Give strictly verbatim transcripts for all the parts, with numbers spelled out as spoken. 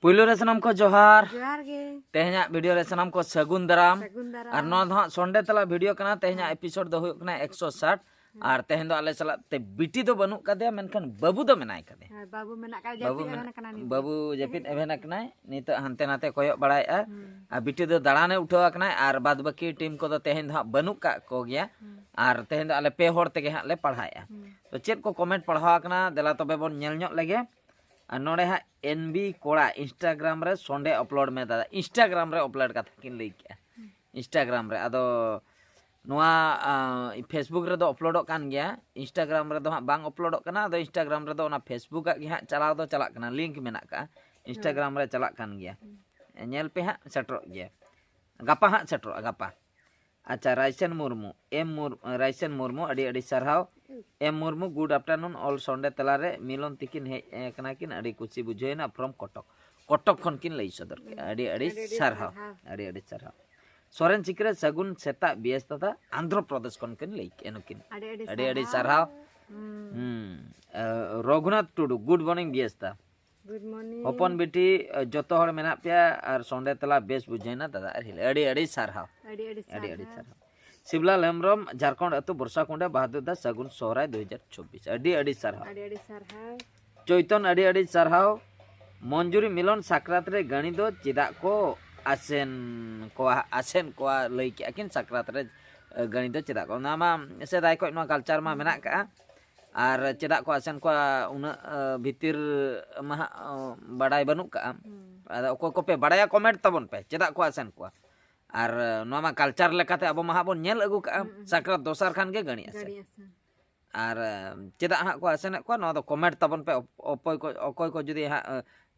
ᱯᱩᱭᱞᱩ ᱨᱮ ᱥᱟᱱᱟᱢ ᱠᱚ ᱡᱚᱦᱟᱨ᱾ ᱡᱚᱦᱟᱨ ᱜᱮ᱾ ᱛᱮᱦᱮᱧᱟᱜ ᱵᱷᱤᱰᱤᱭᱳ ᱨᱮ ᱥᱟᱱᱟᱢ ᱠᱚ ᱥᱟᱹᱜᱩᱱ ᱫᱟᱨᱟᱢ᱾ ᱥᱟᱹᱜᱩᱱ ᱫᱟᱨᱟᱢ᱾ ᱟᱨ ᱱᱚᱣᱟ ᱫᱚ ᱦᱟᱸᱜ ᱥᱚᱱᱰᱮ ᱛᱟᱞᱟ ᱵᱷᱤᱰᱤᱭᱳ ᱠᱟᱱᱟ᱾ ᱛᱮᱦᱮᱧᱟᱜ ᱮᱯᱤᱥᱳᱰ ᱫᱚ ᱦᱩᱭᱩᱜ ᱠᱟᱱᱟ ᱮᱠᱥᱚ ᱥᱟᱴ᱾ ᱟᱨ ᱛᱮᱦᱮᱧ ᱫᱚ ᱟᱞᱮ ᱥᱟᱞᱟᱜ ᱛᱮ ᱵᱤᱴᱤ ᱫᱚ ᱵᱟᱹᱱᱩᱜ ᱠᱟᱫᱮᱭᱟ, ᱢᱮᱱᱠᱷᱟᱱ ᱵᱟᱹᱵᱩ ᱫᱚ ᱢᱮᱱᱟᱭ ᱠᱟᱫᱮᱭᱟ᱾ ᱦᱮᱸ, ᱵᱟᱹᱵᱩ ᱢᱮᱱᱟᱜ ᱠᱟᱫᱮ, ᱵᱟᱹᱵᱩ ᱡᱟᱹᱯᱤᱫ ᱢᱮᱱᱟᱜ- ᱮᱵᱷᱮᱱ ᱟᱠᱟᱱᱟ ᱱᱤᱛ ᱵᱟᱹᱵᱩ ᱫᱚ᱾ ᱡᱟᱹᱯᱤᱫ ᱮᱵᱷᱮᱱ ᱟᱠᱟᱱᱟᱭ, ᱱᱤᱛᱚᱜ ᱦᱟᱱᱛᱮ ᱱᱟᱛᱮ ᱠᱚᱭᱚᱜ ᱵᱟᱲᱟᱭᱮᱫᱼᱟ᱾ ᱦᱩᱸ᱾ ᱟᱨ ᱵᱤᱴᱤ ᱫᱚ ᱫᱟᱬᱟᱱᱮ ᱩᱴᱷᱟᱹᱣ ᱟᱠᱟᱱᱟᱭ, ᱟᱨ ᱵᱟᱫ ᱵᱟᱹᱠᱤ ᱴᱤᱢ ᱠᱚᱫᱚ ᱛᱮᱦᱮᱧ ᱫᱚ ᱦᱟᱸᱜ ᱵᱟᱹᱱᱩᱜ ᱠᱟᱜ ᱠᱚᱜᱮᱭᱟ᱾ ᱦᱩᱸ᱾ ᱟᱨ ᱛᱮᱦᱮᱧ ᱫᱚ ᱟᱞᱮ ᱯᱮ ᱦᱚᱲ ᱛᱮᱜᱮ ᱦᱟᱸᱜ ᱞᱮ ᱯᱟᱲᱦᱟᱣᱮᱫᱼᱟ᱾ ᱦᱩᱸ᱾ ᱛᱚ ᱪᱮᱫ ᱠᱚ ᱠᱚᱢᱮᱱᱴ ᱯᱟᱲᱦᱟᱣ ᱟᱠᱟᱱᱟ, ᱫᱮᱞᱟ ᱛᱚᱵᱮ ᱵᱚᱱ ᱧᱮᱞ ᱧᱚᱜ ᱞᱮᱜᱮ᱾ ᱟᱨ ᱱᱚᱰᱮ ᱦᱟᱸᱜ ᱮᱱ ᱵᱤ ᱠᱚᱲᱟ ᱤᱱᱥᱴᱟᱜᱨᱟᱢ ᱨᱮ ᱥᱚᱱᱰᱮ ᱟᱯᱞᱳᱰ ᱢᱮ ᱫᱟᱫᱟ᱾ ᱤᱱᱥᱴᱟᱜᱨᱟᱢ ᱨᱮ ᱟᱯᱞᱳᱰ ᱠᱟᱛᱷᱟ ᱠᱤᱱ ᱞᱟᱹᱭ ᱠᱮᱜᱼᱟ᱾ ᱤᱱᱥᱴᱟᱜᱨᱟᱢ ᱨᱮ᱾ ᱟᱫᱚ ᱱᱚᱣᱟ ᱟᱸ, ᱯᱷᱮᱥᱵᱩᱠ ᱨᱮᱫᱚ ᱟᱯᱞᱳᱰᱚᱜ ᱠᱟᱱ ᱜᱮᱭᱟ, ᱤᱱᱥᱴᱟᱜᱨᱟᱢ ᱨᱮᱫᱚ ᱦᱟᱸᱜ ᱵᱟᱝ ᱟᱯᱞᱳᱰᱚᱜ ᱠᱟᱱᱟ᱾ ᱟᱫᱚ ᱤᱱᱥᱴᱟᱜᱨᱟᱢ ᱨᱮᱫᱚ ᱚᱱᱟ ᱯᱷᱮᱥᱵᱩᱠ ᱟᱜ ᱜᱮ ᱦᱟᱸᱜ ᱪᱟᱞᱟᱣ ᱫᱚ ᱪᱟᱞᱟᱜ ᱠᱟᱱᱟ, ᱞᱤᱝᱠ ᱢᱮᱱᱟᱜ ᱠᱟᱜᱼᱟ, ᱤᱱᱥᱴᱟᱜᱨᱟᱢ ᱨᱮ ᱪᱟᱞᱟᱜ ᱠᱟᱱ ᱜᱮᱭᱟ᱾ ᱧᱮᱞ ᱯᱮ ᱦᱟᱸᱜ, ᱥᱮᱴᱮᱨᱚᱜ ᱜᱮᱭᱟ, ᱜᱟᱯᱟ ᱦᱟᱸᱜ ᱥᱮᱴᱮᱨᱚᱜᱼᱟ, ᱜᱟᱯᱟ᱾ ᱟᱪᱪᱷᱟ, ᱨᱟᱭᱥᱮᱱ ᱢᱩᱨᱢᱩ, ᱮᱢ ᱢᱩᱨ-, ᱨᱟᱭᱥᱮᱱ ᱢᱩᱨᱢᱩ, ᱟᱹᱰᱤ ᱟᱹᱰᱤ ᱥᱟᱨᱦᱟᱣ᱾ ᱮᱢ ᱢᱩᱨᱢᱩ, ᱜᱩᱰ ᱟᱯᱴᱟᱨᱱᱩᱱ ᱚᱞ ᱥᱚᱱᱰᱮ ᱛᱟᱞᱟᱨᱮ ᱢᱤᱞᱚᱱ ᱛᱤᱠᱤᱱ ᱦᱮᱡ ᱟᱠᱟᱱᱟ ᱠᱤᱱ, ᱟᱹᱰᱤ ᱠᱩᱥᱤ ᱵᱩᱡᱷᱟᱹᱣᱮᱱᱟ, ᱯᱷᱨᱚᱢ ᱠᱚᱴᱚᱠ᱾ ᱠᱚᱴᱚᱠ ᱠᱷᱚᱱ ᱠᱤᱱ ᱞᱟᱹᱭ ᱥᱚᱫᱚᱨ ᱠᱮᱜᱼᱟ᱾ ᱟᱹᱰᱤ ᱟᱹᱰᱤ ᱟᱹᱰᱤ ᱟᱹᱰᱤ ᱥᱟᱨᱦᱟᱣ᱾ ᱥᱟᱨᱦᱟᱣ᱾ ᱟᱹᱰᱤ ᱟᱹᱰᱤ ᱥᱟᱨᱦᱟᱣ᱾ ᱥᱚᱨᱮᱱ ᱥᱤᱠᱨᱟᱹ, ᱥᱟᱹᱜᱩᱱ ᱥᱮᱛᱟᱜ ᱵᱤᱭᱮᱥ ᱫᱟᱫᱟ, ᱟᱱᱫᱷᱨᱚ ᱯᱨᱚᱫᱮᱥ ᱠᱷᱚᱱ ᱠᱤᱱ ᱞᱟᱹᱭ ᱠᱮᱜᱼᱟ ᱱᱩᱠᱤᱱ᱾ ᱟᱹᱰᱤ ᱟᱹᱰᱤ ᱟᱹᱰᱤ ᱟᱹᱰᱤ ᱥᱟᱨᱦᱟᱣ᱾ ᱥᱟᱨᱦᱟᱣ᱾ ᱦᱩᱸ᱾ ᱦᱩᱸ᱾ ᱟᱸ, ᱨᱚᱜᱷᱩᱱᱟᱛᱷ ᱴᱩᱰᱩ, ᱜᱩᱰ ᱢᱚᱨᱱᱤᱝ ᱵᱤᱭᱮᱥ ᱫᱟ᱾ Good morning. ᱦᱚᱯᱚᱱ ᱵᱤᱴᱤ, ᱟᱸ, ᱡᱚᱛᱚ ᱦᱚᱲ ᱢᱮᱱᱟᱜ ᱯᱮᱭᱟ ᱟᱨ ᱥᱚᱱᱰᱮ ᱛᱟᱞᱟ ᱵᱮᱥ ᱵᱩᱡᱷᱟᱹᱣᱮᱱᱟ ᱫᱟᱫᱟ ᱟᱨ ᱦᱤᱞᱤ᱾ ᱟᱹᱰᱤ ᱟᱹᱰᱤ ᱥᱟᱨᱦᱟᱣ᱾ ᱟᱹᱰᱤ ᱟᱹᱰᱤ ᱟᱹᱰᱤ ᱟᱹᱰᱤ ᱥᱟᱨᱦᱟᱣ᱾ ᱥᱟᱨᱦᱟᱣ᱾ ᱥᱤᱵᱞᱟᱞ ᱦᱮᱢᱵᱨᱚᱢ, ᱡᱷᱟᱲᱠᱷᱚᱸᱰ ᱟᱹᱛᱩ ᱵᱚᱨᱥᱟ ᱠᱩᱸᱰᱟ, ᱵᱟᱦᱟᱫᱩᱨ ᱫᱟ, ᱥᱟᱹᱜᱩᱱ ᱥᱚᱦᱨᱟᱭ ᱫᱩ ᱦᱟᱡᱟᱨ ᱪᱚᱵᱵᱤᱥ᱾ ᱟᱹᱰᱤ ᱟᱹᱰᱤ ᱥᱟᱨᱦᱟᱣ᱾ ᱟᱹᱰᱤ ᱟᱹᱰᱤ ᱥᱟᱨᱦᱟᱣ᱾ ᱪᱳᱭᱛᱚᱱ, ᱟᱹᱰᱤ ᱟᱹᱰᱤ ᱥᱟᱨᱦᱟᱣ᱾ ᱢᱚᱧᱡᱩᱨᱤ ᱢᱤᱞᱚᱱ, ᱥᱟᱠᱨᱟᱛ ᱨᱮ ᱜᱟᱹᱲᱤ ᱫᱚ ᱪᱮᱫᱟᱜ ᱠᱚ ᱟᱥᱮᱱ ᱠᱚᱣᱟ, ᱟᱥᱮᱱ ᱠᱚᱣᱟ ᱞᱟᱹᱭ ᱠᱮᱜᱼᱟ ᱠᱤᱱ, ᱥᱟᱠᱨᱟᱛ ᱨᱮ, ᱮ, ᱜᱟᱹᱲᱤ ᱫᱚ ᱪᱮᱫᱟᱜ ᱠᱚ? ᱚᱱᱟ ᱢᱟ ᱥᱮᱫᱟᱭ ᱠᱷᱚᱱ ᱱᱚᱣᱟ ᱠᱟᱞᱪᱟᱨ ᱢᱟ ᱢᱮᱱᱟᱜ ᱠᱟᱜᱼᱟ᱾ ᱟᱨ ᱪᱮᱫᱟᱜ ᱠᱚ ᱟᱥᱮᱱ ᱠᱚᱣᱟ, ᱩᱱᱟᱹᱜ, ᱮ, ᱵᱷᱤᱛᱤᱨ ᱢᱟ ᱦᱟᱸᱜ, ᱚ, ᱵᱟᱰᱟᱭ ᱵᱟᱹᱱᱩᱜ ᱠᱟᱜᱼᱟ᱾ ᱦᱩᱸ᱾ ᱟᱫᱚ ᱚᱠᱚᱭ ᱠᱚᱯᱮ ᱵᱟᱰᱟᱭᱟ, ᱠᱚᱢᱮᱱᱴ ᱛᱟᱵᱚᱱ ᱯᱮ, ᱪᱮᱫᱟᱜ ᱠᱚ ᱟᱥᱮᱱ ᱠᱚᱣᱟ? ᱟᱨ, ᱮ, ᱱᱚᱣᱟ ᱢᱟ ᱠᱟᱞᱪᱟᱨ ᱞᱮᱠᱟᱛᱮ ᱟᱵᱚ ᱢᱟ ᱦᱟᱸᱜ ᱵᱚᱱ ᱧᱮᱞ ᱟᱹᱜᱩ ᱠᱟᱜᱼᱟ, ᱦᱩᱸ, ᱦᱩᱸ᱾ ᱥᱟᱠᱨᱟᱛ ᱫᱚᱥᱟᱨ ᱠᱷᱟᱱ ᱜᱮ ᱜᱟᱹᱲᱤ ᱟᱥᱮᱱ᱾ ᱜᱟᱹᱲᱤ ᱟᱥᱮᱱ᱾ ᱟᱨ, ᱮ, ᱪᱮᱫᱟᱜ ᱦᱟᱸᱜ ᱠᱚ ᱟᱥᱮᱱᱮᱫ ᱠᱚᱣᱟ, ᱱᱚᱣᱟ ᱫᱚ ᱠᱚᱢᱮᱱᱴ ᱛᱟᱵᱚᱱ ᱯᱮ᱾ ᱚᱠᱚᱭ ᱠᱚ, ᱚᱠᱚᱭ ᱠᱚ ᱡᱩᱫᱤ ᱦᱟᱸᱜ, ᱮ,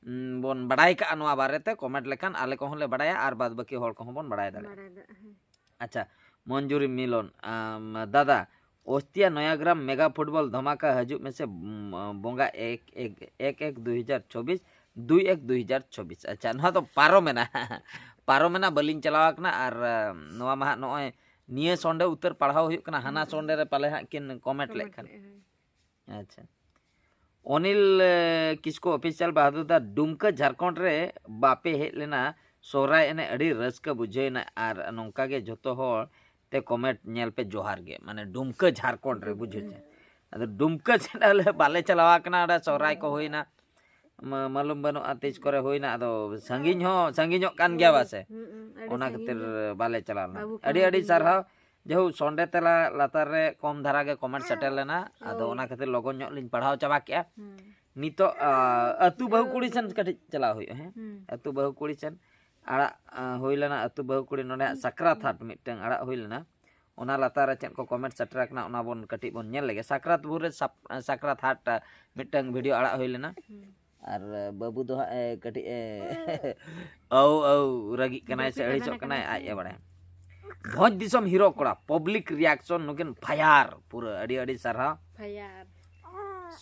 ᱩᱢ, ᱵᱚᱱ ᱵᱟᱰᱟᱭ ᱠᱟᱜᱼᱟ ᱱᱚᱣᱟ ᱵᱟᱨᱮᱛᱮ, ᱠᱚᱢᱮᱱᱴ ᱞᱮᱠᱷᱟᱱ ᱟᱞᱮ ᱠᱚᱦᱚᱸ ᱞᱮ ᱵᱟᱰᱟᱭᱟ ᱟᱨ ᱵᱟᱫ ᱵᱟᱹᱠᱤ ᱦᱚᱲ ᱠᱚᱦᱚᱸ ᱵᱚᱱ ᱵᱟᱰᱟᱭ ᱫᱟᱲᱮᱭᱟᱜᱼᱟ᱾ ᱵᱟᱲᱟᱭ ᱫᱟᱲᱮᱭᱟᱜᱼᱟ, ᱦᱮᱸ᱾ ᱟᱪᱪᱷᱟ, ᱢᱚᱧᱡᱩᱨᱤ ᱢᱤᱞᱚᱱ, ᱟᱢ, ᱫᱟᱫᱟ, ᱚᱥᱛᱤᱭᱟ ᱱᱚᱭᱟᱜᱨᱟᱢ ᱢᱮᱜᱟ ᱯᱷᱩᱴᱵᱚᱞ ᱫᱷᱟᱢᱟᱠᱟ ᱦᱤᱡᱩᱜ ᱢᱮᱥᱮ, ᱩᱢ, ᱵᱚᱸᱜᱟ ᱮᱠ ᱮᱠ, ᱮᱠ ᱮᱠ ᱫᱩᱭ ᱦᱟᱡᱟᱨ ᱪᱚᱵᱵᱤᱥ, ᱫᱩᱭ ᱮᱠ ᱫᱩᱭ ᱦᱟᱡᱟᱨ ᱪᱚᱵᱵᱤᱥ᱾ ᱟᱪᱪᱷᱟ, ᱱᱚᱣᱟ ᱫᱚ ᱯᱟᱨᱚᱢᱮᱱᱟ᱾ ᱯᱟᱨᱚᱢᱮᱱᱟ, ᱵᱟᱹᱞᱤᱧ ᱪᱟᱞᱟᱣ ᱟᱠᱟᱱᱟ᱾ ᱟᱨ, ᱟᱢ, ᱱᱚᱣᱟ ᱢᱟ ᱦᱟᱸᱜ ᱱᱚᱜᱼᱚᱭ ᱱᱤᱭᱟᱹ ᱥᱚᱱᱰᱮ ᱩᱛᱟᱹᱨ ᱯᱟᱲᱦᱟᱣ ᱦᱩᱭᱩᱜ ᱠᱟᱱᱟ, ᱦᱟᱱᱟ ᱥᱚᱱᱰᱮ ᱨᱮ ᱯᱟᱞᱮ ᱦᱟᱸᱜ ᱠᱤᱱ ᱠᱚᱢᱮᱱᱴ ᱞᱮᱫ ᱠᱷᱟᱱ᱾ ᱞᱮᱫᱼᱟ, ᱦᱳᱭ᱾ ᱟᱪᱪᱷᱟ᱾ ᱚᱱᱤᱞ ᱮ, ᱠᱤᱥᱠᱩ ᱚᱯᱷᱤᱥᱤᱭᱟᱞ ᱵᱟᱦᱟᱫᱩᱨ ᱫᱟ, ᱰᱩᱢᱠᱟᱹ ᱡᱷᱟᱲᱠᱷᱚᱸᱰ ᱨᱮ ᱵᱟᱯᱮ ᱦᱮᱡ ᱞᱮᱱᱟ ᱥᱚᱦᱨᱟᱭ ᱮᱱᱮᱡ? ᱟᱹᱰᱤ ᱨᱟᱹᱥᱠᱟᱹ ᱵᱩᱡᱷᱟᱹᱣ ᱮᱱᱟ᱾ ᱟᱨ ᱱᱚᱝᱠᱟ ᱜᱮ ᱡᱷᱚᱛᱚ ᱦᱚᱲ ᱛᱮ ᱠᱚᱢᱮᱱᱴ ᱧᱮᱞ ᱯᱮ, ᱡᱚᱦᱟᱨ ᱜᱮ᱾ ᱢᱟᱱᱮ ᱰᱩᱢᱠᱟᱹ ᱡᱷᱟᱲᱠᱷᱚᱸᱰ ᱨᱮ, ᱵᱩᱡᱷᱟᱹᱣ ᱪᱮ? ᱟᱫᱚ ᱰᱩᱢᱠᱟᱹ ᱥᱮᱫ ᱟᱞᱮ ᱵᱟᱞᱮ ᱪᱟᱞᱟᱣ ᱟᱠᱟᱱᱟ, ᱚᱸᱰᱮ ᱥᱚᱦᱨᱟᱭ ᱠᱚ ᱦᱩᱭᱱᱟ, ᱢᱟ- ᱢᱟᱞᱩᱢ ᱵᱟᱹᱱᱩᱜᱼᱟ ᱛᱤᱥ ᱠᱚᱨᱮ ᱦᱩᱭᱱᱟ᱾ ᱟᱫᱚ ᱥᱟᱺᱜᱤᱧ ᱦᱚᱸ ᱥᱟᱺᱜᱤᱧᱚᱜ ᱠᱟᱱ ᱜᱮᱭᱟ ᱵᱟᱥᱮ, ᱦᱩᱸ, ᱟᱹᱰᱤ ᱚᱱᱟ ᱥᱟᱺᱜᱤᱧ ᱠᱷᱟᱹᱛᱤᱨ ᱜᱮ᱾ ᱵᱟᱞᱮ ᱪᱟᱞᱟᱣ ᱞᱮᱱᱟ᱾ ᱵᱟᱹᱵᱩ ᱟᱹᱰᱤ ᱠᱚᱦᱚᱸ ᱟᱹᱰᱤ ᱦᱩᱰᱤᱧ ᱥᱟᱨᱦᱟᱣ᱾ ᱡᱮᱦᱳ ᱥᱚᱱᱰᱮ ᱛᱟᱞᱟ ᱞᱟᱛᱟᱨ ᱨᱮ ᱠᱚᱢ ᱫᱷᱟᱨᱟ ᱜᱮ ᱠᱚᱢᱮᱱᱴ ᱥᱮᱴᱮᱨ ᱞᱮᱱᱟ, ᱟᱫᱚ ᱦᱳᱭ᱾ ᱚᱱᱟ ᱠᱷᱟᱹᱛᱤᱨ ᱞᱚᱜᱚᱱ ᱧᱚᱜ ᱞᱤᱧ ᱯᱟᱲᱦᱟᱣ ᱪᱟᱵᱟ ᱠᱮᱜᱼᱟ᱾ ᱦᱩᱸ᱾ ᱱᱤᱛᱚᱜ ᱟ, ᱟᱹᱛᱩ ᱵᱟᱹᱦᱩ ᱠᱩᱲᱤ ᱥᱮᱱ ᱠᱟᱹᱴᱤᱡ ᱪᱟᱞᱟᱣ ᱦᱩᱭᱩᱜᱼᱟ, ᱦᱮᱸ᱾ ᱦᱩᱸ᱾ ᱟᱹᱛᱩ ᱵᱟᱹᱦᱩ ᱠᱩᱲᱤ ᱥᱮᱱ ᱟᱲᱟᱜ ᱟ, ᱦᱩᱭ ᱞᱮᱱᱟ, ᱟᱹᱛᱩ ᱵᱟᱹᱦᱩ ᱠᱩᱲᱤ ᱱᱚᱰᱮ ᱦᱟᱸᱜ ᱥᱟᱠᱨᱟᱛ ᱦᱟᱴ ᱢᱤᱫᱴᱟᱝ ᱟᱲᱟᱜ ᱦᱩᱭ ᱞᱮᱱᱟ, ᱚᱱᱟ ᱞᱟᱛᱟᱨ ᱨᱮ ᱪᱮᱫ ᱠᱚ ᱠᱚᱢᱮᱱᱴ ᱥᱮᱴᱮᱨ ᱟᱠᱟᱱᱟ ᱚᱱᱟ ᱵᱚᱱ ᱠᱟᱹᱴᱤᱡ ᱵᱚᱱ ᱧᱮᱞ ᱞᱮᱜᱮ᱾ ᱥᱟᱠᱨᱟᱛ ᱵᱷᱳᱨ ᱨᱮ ᱥᱟᱯ- ᱥᱟᱠᱨᱟᱛ ᱦᱟᱴ ᱟ, ᱢᱤᱫᱴᱟᱝ ᱵᱷᱤᱰᱤᱭᱳ ᱟᱲᱟᱜ ᱦᱩᱭ ᱞᱮᱱᱟ᱾ ᱦᱩᱸ᱾ ᱟᱨ ᱵᱟᱹᱵᱩ ᱫᱚ ᱦᱟᱸᱜ ᱮ ᱠᱟᱹᱴᱤᱡ ᱮ ᱟᱹᱣ ᱟᱹᱣ ᱨᱟᱹᱜᱤᱜ ᱠᱟᱱᱟᱭ ᱥᱮ ᱵᱟᱯᱮ ᱟᱹᱲᱤᱥᱚᱜ ᱜᱟᱵᱟᱱ ᱠᱟᱱᱟᱭ, ᱟᱠᱟᱱᱟ ᱟᱡ ᱥᱮ? ᱮ ᱵᱟᱲᱟᱭᱟ᱾ ᱵᱷᱚᱸᱡᱽ ᱫᱤᱥᱚᱢ ᱦᱤᱨᱳ ᱠᱚᱲᱟ ᱯᱟᱵᱽᱞᱤᱠ ᱨᱤᱭᱟᱠᱥᱚᱱ ᱱᱩᱠᱤᱱ ᱯᱷᱟᱭᱟᱨ ᱯᱩᱨᱟᱹ, ᱟᱹᱰᱤ ᱟᱹᱰᱤ ᱥᱟᱨᱦᱟᱣ᱾ ᱯᱷᱟᱭᱟᱨ᱾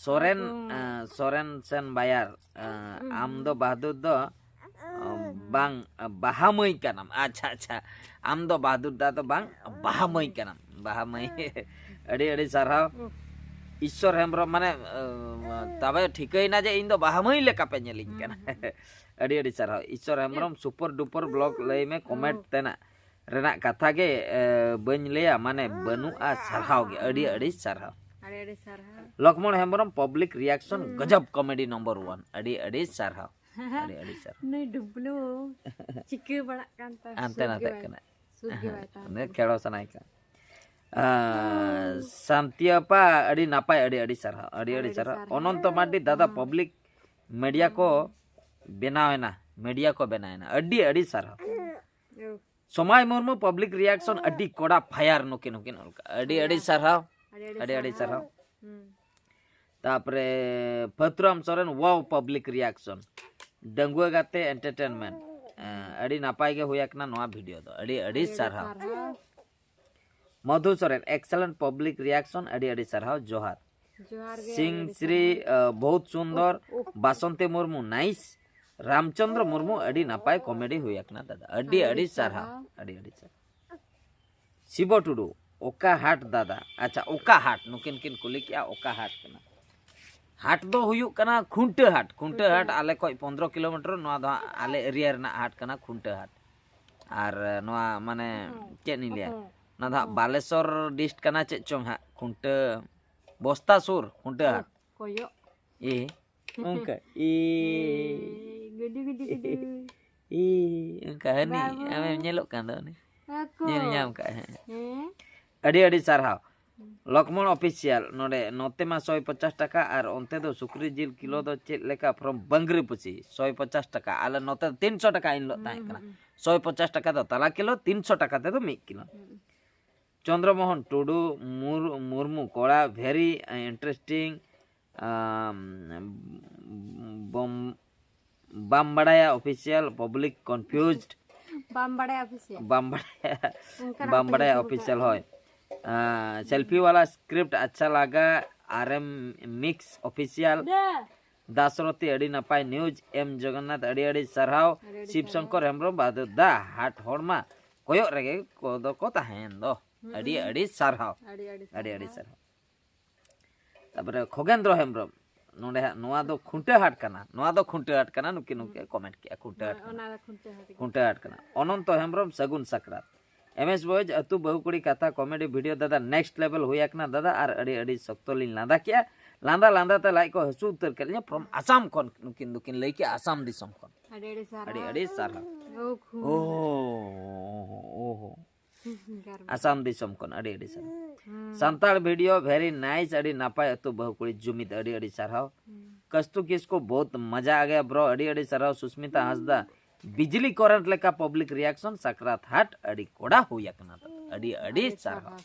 ᱥᱚᱨᱮᱱ ᱟᱫᱚ ᱟ, ᱥᱚᱨᱮᱱ ᱥᱮᱱ ᱵᱟᱭᱟᱨ, ᱟ, ᱟᱢ ᱫᱚ ᱵᱟᱦᱟᱫᱩᱨ ᱫᱚ ᱟ, ᱵᱟᱝ ᱟ, ᱵᱟᱦᱟ ᱢᱟᱹᱭ ᱠᱟᱱᱟᱢ᱾ ᱟᱪᱪᱷᱟ ᱟᱪᱪᱷᱟ, ᱟᱢ ᱫᱚ ᱵᱟᱦᱟᱫᱩᱨ ᱫᱟ ᱫᱚ ᱵᱟᱝ, ᱵᱟᱦᱟ ᱢᱟᱹᱭ ᱠᱟᱱᱟᱢ, ᱵᱟᱦᱟ ᱢᱟᱹᱭ᱾ ᱟᱹᱰᱤ ᱟᱹᱰᱤ ᱥᱟᱨᱦᱟᱣ᱾ ᱤᱥᱥᱚᱨ ᱦᱮᱢᱵᱨᱚᱢ ᱢᱟᱱᱮ ᱟ, ᱛᱚᱵᱮ ᱴᱷᱤᱠᱟᱹᱭᱮᱱᱟ ᱡᱮ ᱤᱧ ᱫᱚ ᱵᱟᱦᱟ ᱢᱟᱹᱭ ᱞᱮᱠᱟ ᱯᱮ ᱧᱮᱞᱤᱧ ᱠᱟᱱᱟ᱾ ᱟᱹᱰᱤ ᱟᱹᱰᱤ ᱥᱟᱨᱦᱟᱣ ᱤᱥᱥᱚᱨ ᱦᱮᱢᱵᱨᱚᱢ, ᱥᱩᱯᱟᱨ ᱰᱩᱯᱟᱨ ᱵᱞᱚᱜ ᱞᱟᱹᱭ ᱢᱮ, ᱠᱚᱢᱮᱱᱴ ᱛᱮᱱᱟᱜ ᱨᱮᱱᱟᱜ ᱠᱟᱛᱷᱟ ᱜᱮ ᱮ, ᱵᱟᱹᱧ ᱞᱟᱹᱭᱟ, ᱢᱟᱱᱮ ᱵᱟᱹᱱᱩᱜᱼᱟ᱾ ᱥᱟᱨᱦᱟᱣ ᱜᱮ, ᱟᱹᱰᱤ ᱟᱹᱰᱤ ᱥᱟᱨᱦᱟᱣ᱾ ᱟᱹᱰᱤ ᱟᱹᱰᱤ ᱥᱟᱨᱦᱟᱣ᱾ ᱞᱚᱠᱢᱚᱬ ᱦᱮᱢᱵᱨᱚᱢ, ᱯᱟᱵᱽᱞᱤᱠ ᱨᱤᱭᱟᱠᱥᱚᱱ ᱜᱚᱡᱚᱵ, ᱠᱚᱢᱮᱰᱤ ᱱᱚᱢᱵᱚᱨ ᱚᱣᱟᱱ᱾ ᱟᱹᱰᱤ ᱟᱹᱰᱤ ᱥᱟᱨᱦᱟᱣ, ᱟᱹᱰᱤ ᱟᱹᱰᱤ ᱥᱟᱨᱦᱟᱣ᱾ ᱱᱩᱭ ᱰᱩᱵᱞᱩ ᱪᱤᱠᱟᱹ ᱵᱟᱲᱟᱜ ᱠᱟᱱ ᱛᱟᱭ? ᱦᱟᱱᱛᱮ ᱥᱩᱠ ᱜᱮ ᱱᱟᱛᱮᱜ ᱵᱟᱭ- ᱠᱟᱱᱟ᱾ ᱥᱩᱠ ᱜᱮ ᱵᱟᱭ ᱛᱟᱦᱮᱱ ᱩᱱᱤ ᱠᱟᱱᱟ᱾ ᱠᱷᱮᱲᱚ ᱥᱟᱱᱟᱭ ᱠᱟᱱᱟ᱾ ᱟᱨ ᱥᱟᱱᱛᱤᱭᱟᱯᱟ, ᱟᱹᱰᱤ ᱱᱟᱯᱟᱭ, ᱟᱹᱰᱤ ᱟᱹᱰᱤ ᱥᱟᱨᱦᱟᱣ, ᱟᱹᱰᱤ ᱟᱹᱰᱤ ᱟᱹᱰᱤ ᱥᱟᱨᱦᱟᱣ᱾ ᱥᱟᱨᱦᱟᱣ᱾ ᱚᱱᱚᱱᱛᱚ ᱢᱟᱨᱰᱤ, ᱫᱟᱫᱟ, ᱯᱟᱵᱽᱞᱤᱠ ᱢᱤᱰᱤᱭᱟ ᱠᱚ ᱵᱮᱱᱟᱣᱮᱱᱟ, ᱢᱤᱰᱤᱭᱟ ᱠᱚ ᱵᱮᱱᱟᱣᱮᱱᱟ, ᱟᱹᱰᱤ ᱟᱹᱰᱤ ᱥᱟᱨᱦᱟᱣ᱾ ᱳ, ᱥᱚᱢᱟᱭ ᱢᱩᱨᱢᱩ, ᱯᱟᱵᱽᱞᱤᱠ ᱨᱤᱭᱟᱠᱥᱚᱱ ᱟᱹᱰᱤ ᱠᱚᱲᱟ ᱯᱷᱟᱭᱟᱨ ᱱᱩᱠᱤᱱ ᱦᱚᱸᱠᱤᱱ ᱚᱞ ᱠᱟᱜᱼᱟ᱾ ᱟᱹᱰᱤ ᱟᱹᱰᱤ ᱥᱟᱨᱦᱟᱣ, ᱟᱹᱰᱤ ᱟᱹᱰᱤ ᱟᱹᱰᱤ ᱟᱹᱰᱤ ᱥᱟᱨᱦᱟᱣ᱾ ᱦᱩᱸ᱾ ᱛᱟᱯᱚᱨᱮ ᱯᱷᱟᱹᱛᱩᱨᱟᱢ ᱥᱚᱨᱮᱱ, wow, ᱯᱟᱵᱽᱞᱤᱠ ᱨᱤᱭᱟᱠᱥᱚᱱ, ᱰᱟᱺᱜᱩᱣᱟᱹ ᱜᱟᱛᱮ ᱮᱱᱴᱟᱨᱴᱮᱱᱢᱮᱱᱴ, ᱟᱹᱰᱤ ᱱᱟᱯᱟᱭ ᱜᱮ ᱦᱩᱭ ᱟᱠᱟᱱᱟ ᱱᱚᱣᱟ ᱵᱷᱤᱰᱤᱭᱳ ᱫᱚ, ᱟᱹᱰᱤ ᱟᱹᱰᱤ ᱥᱟᱨᱦᱟᱣ᱾ ᱢᱚᱫᱷᱩ ᱥᱚᱨᱮᱱ, excellent public reaction, ᱟᱹᱰᱤ ᱟᱹᱰᱤ ᱥᱟᱨᱦᱟᱣ, ᱡᱚᱦᱟᱨ᱾ ᱡᱚᱦᱟᱨ ᱜᱮ, ᱥᱤᱝ ᱟᱹᱰᱤ ᱥᱨᱤ, ᱥᱟᱨᱦᱟᱣ᱾ ᱵᱚᱦᱩᱛ ᱥᱩᱱᱫᱚᱨ᱾ ᱵᱟᱥᱚᱱᱛᱤ ᱢᱩᱨᱢᱩ, nice᱾ ᱨᱟᱢᱪᱚᱸᱫᱽᱨᱚ ᱢᱩᱨᱢᱩ, ᱟᱹᱰᱤ ᱱᱟᱯᱟᱭ ᱠᱚᱢᱮᱰᱤ ᱦᱩᱭ ᱟᱠᱟᱱᱟ ᱫᱟᱫᱟ, ᱟᱹᱰᱤ ᱟᱹᱰᱤ ᱥᱟᱨᱦᱟᱣ, ᱟᱹᱰᱤ ᱟᱹᱰᱤ ᱥᱟᱨᱦᱟᱣ᱾ ᱥᱤᱵᱚ ᱴᱩᱰᱩ, ᱚᱠᱟ ᱦᱟᱴ ᱫᱟᱫᱟ? ᱟᱪᱪᱷᱟ, ᱚᱠᱟ ᱦᱟᱴ? ᱱᱩᱠᱤᱱ ᱠᱤᱱ ᱠᱩᱞᱤ ᱠᱮᱜᱼᱟ, ᱚᱠᱟ ᱦᱟᱴ ᱠᱟᱱᱟ? ᱦᱟᱴ ᱫᱚ ᱦᱩᱭᱩᱜ ᱠᱟᱱᱟ ᱠᱷᱩᱱᱴᱟᱹ ᱦᱟᱴ᱾ ᱠᱷᱩᱱᱴᱟᱹ ᱦᱟᱴ ᱟᱞᱮ ᱠᱷᱚᱡ ᱯᱚᱱᱫᱽᱨᱚ ᱠᱤᱞᱳᱢᱤᱴᱟᱨ, ᱱᱚᱣᱟ ᱫᱚ ᱦᱟᱸᱜ ᱟᱞᱮ ᱮᱨᱤᱭᱟ ᱨᱮᱱᱟᱜ ᱦᱟᱴ ᱠᱟᱱᱟ, ᱠᱷᱩᱱᱴᱟᱹ ᱦᱟᱴ᱾ ᱟᱨ ᱱᱚᱣᱟ ᱢᱟᱱᱮ ᱪᱮᱫ ᱤᱧ ᱞᱟᱹᱭᱟ, ᱚᱱᱟ ᱫᱚ ᱦᱟᱸᱜ ᱵᱟᱞᱮᱥᱚᱨ ᱰᱤᱥᱴ ᱠᱟᱱᱟ, ᱪᱮᱫ ᱪᱚᱝ ᱦᱟᱸᱜ, ᱠᱷᱩᱱᱴᱟᱹ ᱵᱚᱥᱛᱟ ᱥᱩᱨ ᱠᱷᱩᱱᱴᱟᱹ ᱦᱟᱴ᱾ ᱠᱚᱭᱚᱜ᱾ ᱮ, ᱚᱱᱠᱟ ᱮ᱾ ᱜᱩᱰᱩ, ᱜᱩᱰᱩ, ᱜᱩᱰᱩ᱾ ᱮ, ᱚᱱᱠᱟ ᱦᱟᱹᱱᱤ ᱵᱟᱵᱩ᱾ ᱟᱢᱮᱢ ᱧᱮᱞᱚᱜ ᱠᱟᱱ ᱫᱚ ᱩᱱᱤ᱾ ᱟᱠᱚ᱾ ᱧᱮᱞ ᱧᱟᱢ ᱠᱟᱜ, ᱦᱮᱸ᱾ ᱦᱮᱸ᱾ ᱟᱹᱰᱤ ᱟᱹᱰᱤ ᱥᱟᱨᱦᱟᱣ᱾ ᱞᱚᱠᱢᱚᱬ ᱚᱯᱷᱤᱥᱤᱭᱟᱞ, ᱱᱚᱰᱮ ᱱᱚᱛᱮ ᱢᱟ ᱥᱚᱭ ᱯᱚᱪᱟᱥ ᱴᱟᱠᱟ ᱟᱨ ᱚᱱᱛᱮ ᱫᱚ ᱥᱩᱠᱨᱤ ᱡᱤᱞ ᱠᱤᱞᱳ ᱫᱚ ᱪᱮᱫ ᱞᱮᱠᱟ from ᱵᱟᱝᱨᱤᱯᱩᱥᱤ? ᱥᱚᱭ ᱯᱚᱪᱟᱥ ᱴᱟᱠᱟ᱾ ᱟᱞᱮ ᱱᱚᱛᱮ ᱫᱚ ᱛᱤᱱᱥᱚ ᱴᱟᱠᱟ ᱮᱱ ᱦᱤᱞᱳᱜ ᱛᱟᱦᱮᱸ ᱠᱟᱱᱟ᱾ ᱥᱚᱭ ᱯᱚᱪᱟᱥ ᱴᱟᱠᱟ ᱫᱚ ᱛᱟᱞᱟ ᱠᱤᱞᱳ, ᱛᱤᱱᱥᱚ ᱴᱟᱠᱟ ᱛᱮᱫᱚ ᱢᱤᱫ ᱠᱤᱞᱳ᱾ ᱪᱚᱱᱫᱨᱚ ᱢᱳᱦᱚᱱ ᱴᱩᱰᱩ, ᱢᱩᱨ-, ᱢᱩᱨᱢᱩ ᱠᱚᱲᱟ, very interesting, ᱟᱢ, ᱵᱚᱢ-, ᱵᱟᱢ ᱵᱟᱲᱟᱭᱟ ᱚᱯᱷᱤᱥᱤᱭᱟᱞ, ᱯᱟᱵᱽᱞᱤᱠ ᱠᱚᱱᱯᱷᱤᱭᱩᱡᱽᱰ᱾ ᱵᱟᱢ ᱵᱟᱲᱟᱭᱟ ᱚᱯᱷᱤᱥᱤᱭᱟᱞ? ᱵᱟᱢ ᱵᱟᱲᱟᱭᱟ, ᱚᱱᱠᱟᱱᱟᱜ ᱵᱟᱢ ᱵᱟᱲᱟᱭᱟ ᱧᱩᱛᱩᱢ ᱚᱯᱷᱤᱥᱤᱭᱟᱞ, ᱟᱠᱟᱫ᱾ ᱦᱳᱭ᱾ ᱟᱸ, ᱥᱮᱞᱯᱷᱤ ᱣᱟᱞᱟ ᱥᱠᱨᱤᱯᱴ ᱟᱪᱪᱷᱟ ᱞᱟᱜᱟ, ᱟᱨ ᱮᱢ ᱢᱤᱠᱥ ᱚᱯᱷᱤᱥᱤᱭᱟᱞ᱾ ᱫᱟ᱾ ᱫᱟᱥᱨᱚᱛᱤ, ᱟᱹᱰᱤ ᱱᱟᱯᱟᱭ ᱱᱤᱭᱩᱡᱽ᱾ ᱮᱢ ᱡᱚᱜᱚᱱᱱᱟᱛᱷ, ᱟᱹᱰᱤ ᱟᱹᱰᱤ ᱥᱟᱨᱦᱟᱣ᱾ ᱟᱹᱰᱤ ᱟᱹᱰᱤ ᱥᱤᱵ ᱥᱟᱨᱦᱟᱣ᱾ ᱥᱚᱝᱠᱚᱨ ᱦᱮᱢᱵᱨᱚᱢ, ᱵᱟᱫᱩ ᱫᱟ, ᱦᱟᱴ ᱦᱚᱲᱢᱟ ᱠᱚᱭᱚᱜ ᱨᱮᱜᱮ ᱠᱚᱫᱚ ᱠᱚ ᱛᱟᱦᱮᱸᱭᱮᱱ ᱫᱚ᱾ ᱦᱩᱸ, ᱟᱹᱰᱤ ᱦᱩᱸ᱾ ᱟᱹᱰᱤ ᱥᱟᱨᱦᱟᱣ᱾ ᱟᱹᱰᱤ ᱟᱹᱰᱤ ᱟᱹᱰᱤ ᱟᱹᱰᱤ ᱥᱟᱨᱦᱟᱣ᱾ ᱥᱟᱨᱦᱟᱣ᱾ ᱛᱟᱯᱚᱨᱮ ᱠᱷᱚᱜᱮᱱᱫᱨᱚ ᱦᱮᱢᱵᱨᱚᱢ, ᱱᱚᱰᱮ ᱦᱟᱸᱜ ᱱᱚᱣᱟ ᱫᱚ ᱠᱷᱩᱱᱴᱟᱹ ᱦᱟᱴ ᱠᱟᱱᱟ, ᱱᱚᱣᱟ ᱫᱚ ᱠᱷᱩᱱᱴᱟᱹ ᱦᱟᱴ ᱠᱟᱱᱟ, ᱱᱩᱠᱤᱱ ᱱᱩᱠᱤᱱ ᱦᱩᱸ᱾ ᱠᱚᱢᱮᱱᱴ ᱠᱮᱜᱼᱟ, ᱠᱷᱩᱱᱴᱟᱹ ᱦᱟᱴ ᱦᱳᱭ, ᱠᱟᱱᱟ᱾ ᱚᱱᱟ ᱫᱚ ᱠᱷᱩᱱᱴᱟᱹ ᱦᱟᱴ ᱜᱮ᱾ ᱠᱷᱩᱱᱴᱟᱹ ᱦᱟᱴ ᱠᱟᱱᱟ᱾ ᱚᱱᱚᱱᱛᱚ ᱦᱮᱢᱵᱨᱚᱢ, ᱥᱟᱹᱜᱩᱱ ᱥᱟᱠᱨᱟᱛ᱾ ᱮᱢ ᱮᱥ ᱵᱚᱭᱮᱡᱽ ᱟᱹᱛᱩ ᱵᱟᱹᱦᱩ ᱠᱩᱲᱤ ᱠᱟᱛᱷᱟ ᱠᱚᱢᱮᱰᱤ ᱵᱷᱤᱰᱤᱭᱳ ᱫᱟᱫᱟ next level ᱦᱩᱭ ᱟᱠᱟᱱᱟ ᱫᱟᱫᱟ, ᱟᱨ ᱟᱹᱰᱤ ᱟᱹᱰᱤ ᱥᱚᱠᱛᱚ ᱞᱤᱧ ᱞᱟᱸᱫᱟ ᱠᱮᱜᱼᱟ᱾ ᱞᱟᱸᱫᱟ ᱞᱟᱸᱫᱟ ᱛᱮ ᱞᱟᱡ ᱠᱚ ᱦᱟᱹᱥᱩ ᱩᱛᱟᱹᱨ ᱠᱮᱫ ᱞᱤᱧᱟ᱾ From ᱟᱥᱟᱢ ᱠᱷᱚᱱ ᱱᱩᱠᱤᱱ ᱫᱚᱠᱤᱱ ᱞᱟᱹᱭ ᱠᱮᱜᱼᱟ, ᱟᱥᱟᱢ ᱫᱤᱥᱚᱢ ᱠᱷᱚᱱ᱾ ᱟᱹᱰᱤ ᱟᱹᱰᱤ ᱥᱟᱨᱦᱟᱣ᱾ ᱟᱹᱰᱤ ᱟᱹᱰᱤ ᱥᱟᱨᱦᱟᱣ᱾ ᱳ ᱠᱷᱩ᱾ ᱳ, ᱳ, ᱳ᱾ ᱜᱟᱨ-, ᱟᱥᱟᱢ ᱫᱤᱥᱚᱢ ᱠᱷᱚᱱ ᱟᱹᱰᱤ ᱟᱹᱰᱤ ᱥᱟᱨᱦᱟᱣ᱾ ᱦᱩᱸ᱾ ᱥᱟᱱᱛᱟᱲ ᱵᱷᱤᱰᱤᱭᱳ very nice, ᱟᱹᱰᱤ ᱱᱟᱯᱟᱭ ᱟᱹᱛᱩ ᱵᱟᱹᱦᱩ ᱠᱩᱲᱤ ᱡᱩᱢᱤᱫ, ᱟᱹᱰᱤ ᱟᱹᱰᱤ ᱥᱟᱨᱦᱟᱣ᱾ ᱦᱩᱸ᱾ ᱠᱟᱥᱛᱩ ᱠᱤᱥᱠᱩ ᱵᱚᱦᱩᱛ ᱢᱟᱡᱟ ᱟ ᱜᱟᱭᱟ bro, ᱟᱹᱰᱤ ᱟᱹᱰᱤ ᱥᱟᱨᱦᱟᱣ᱾ ᱥᱩᱥᱢᱤᱛᱟ ᱦᱟᱸᱥᱫᱟ, ᱵᱤᱡᱽᱞᱤ ᱠᱚᱨᱮᱱᱴ ᱞᱮᱠᱟ ᱯᱟᱵᱽᱞᱤᱠ ᱨᱤᱭᱟᱠᱥᱚᱱ, ᱥᱟᱠᱨᱟᱛ ᱦᱟᱴ ᱟᱹᱰᱤ ᱠᱚᱰᱟ ᱦᱩᱭ ᱟᱠᱟᱱᱟ ᱫᱟᱫᱟ, ᱟᱹᱰᱤ ᱟᱹᱰᱤ ᱟᱹᱰᱤ ᱥᱟᱨᱦᱟᱣ᱾ ᱥᱟᱨᱦᱟᱣ᱾